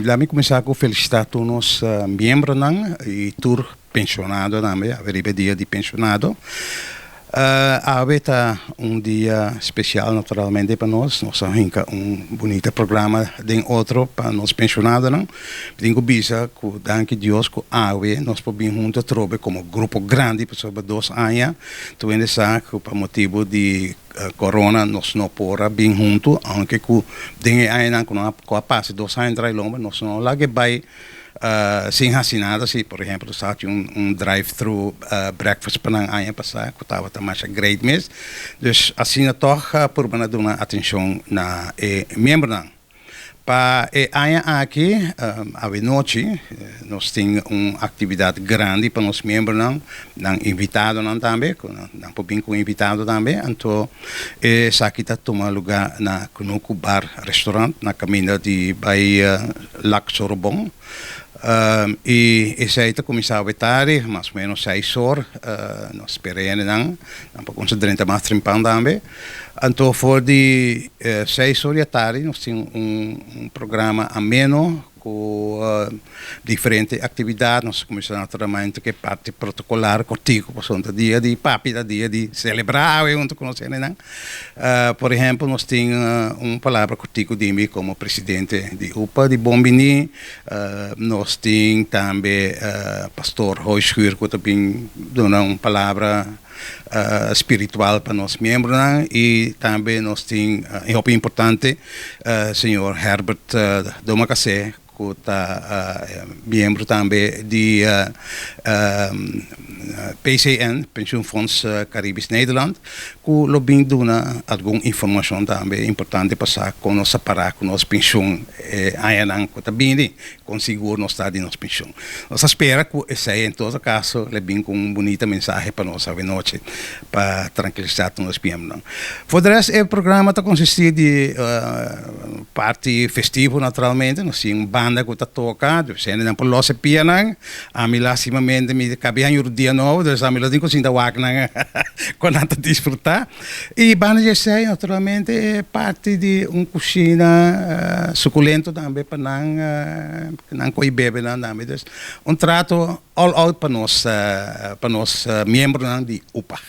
Laga mi kuminsá ku felisitá tur nos miembronan i tur penshonado tambe, awe riba e dia di penshonado. Awe ta un dia spesial naturalmente pa nos. Nos a hinka un bunita programa den otro pa nos penshonadonan. Mi tin ku bisa ku danki Dios ku awe nos por bin huntu atrobe komo grupo grandi pasobra 2 aña tur hende sa ku pa motibu di corona nos no por a bin huntu, aunke ku den e añanan ku no a pasa, 2 aña tras lomba, nos no laga bai sin hasi nada. Si, por ehèmpel, sa un drive-thru breakfast pa nan aña pasá, ku tabata mas great mes. Dus asina toch por duna atenshon na e miembronan. Pa e aña aki, anochi, nos tin un aktividat grandi pa nos miembronan, nan invitadonan tambe, nan por bin ku invitado tambe. Anto, esaki ta tuma lugá na Kunuku Bar Restaurant, na kaminda di bai Lac Sorobon. I esei ta kuminsá tardi, mas o ménos 6 or, nos ta spera nan, nan por konsentrá mas trempan tambe. Anto, for di 6 or di atardi, nos tin un programa ameno ku diferente aktividat. Nos ta kuminsá naturalmente ku parti protokolar kòrtiku, pasobra dia di papia, dia di selebrá huntu ku nos. Por ehèmpel, nos tin un palabra kòrtiku di mi komo presidente di UPA di bon biní. Nos tin tambe pastor Hoischuur ku tambe duna un palabra spiritual pa nos miembronan i tambe nos tin, hopi importante, señor Herbert Domacassé, ku ta miembro tambe di PCN, Pensioenfonds Caribisch Nederland, ku lo bin duna algun informashon tambe importante pa sa kon nos ta pará ku nos penshun añanan ku ta bini, kon sigur nos ta di nos penshun. Nos ta spera ku esei, en todo kaso, lo bin ku un bunita mensahe pa nos anochi pa trankilisá nos miembronan. For di resto, e programa ta konsistí di parti festivo naturalmente, nos tin banda ku ta toka, dus nan por los pianan, ami lastimamente mi kabia dia nobo, dus ami lo tin ku sinta wak nan kon nan ta disfrutá. I banda di esei, naturalmente, parti di un kushina sukulento tambe pa nan, nan koi bebe nan tambe. Dus un trato all out pa nos miembronan di UPA.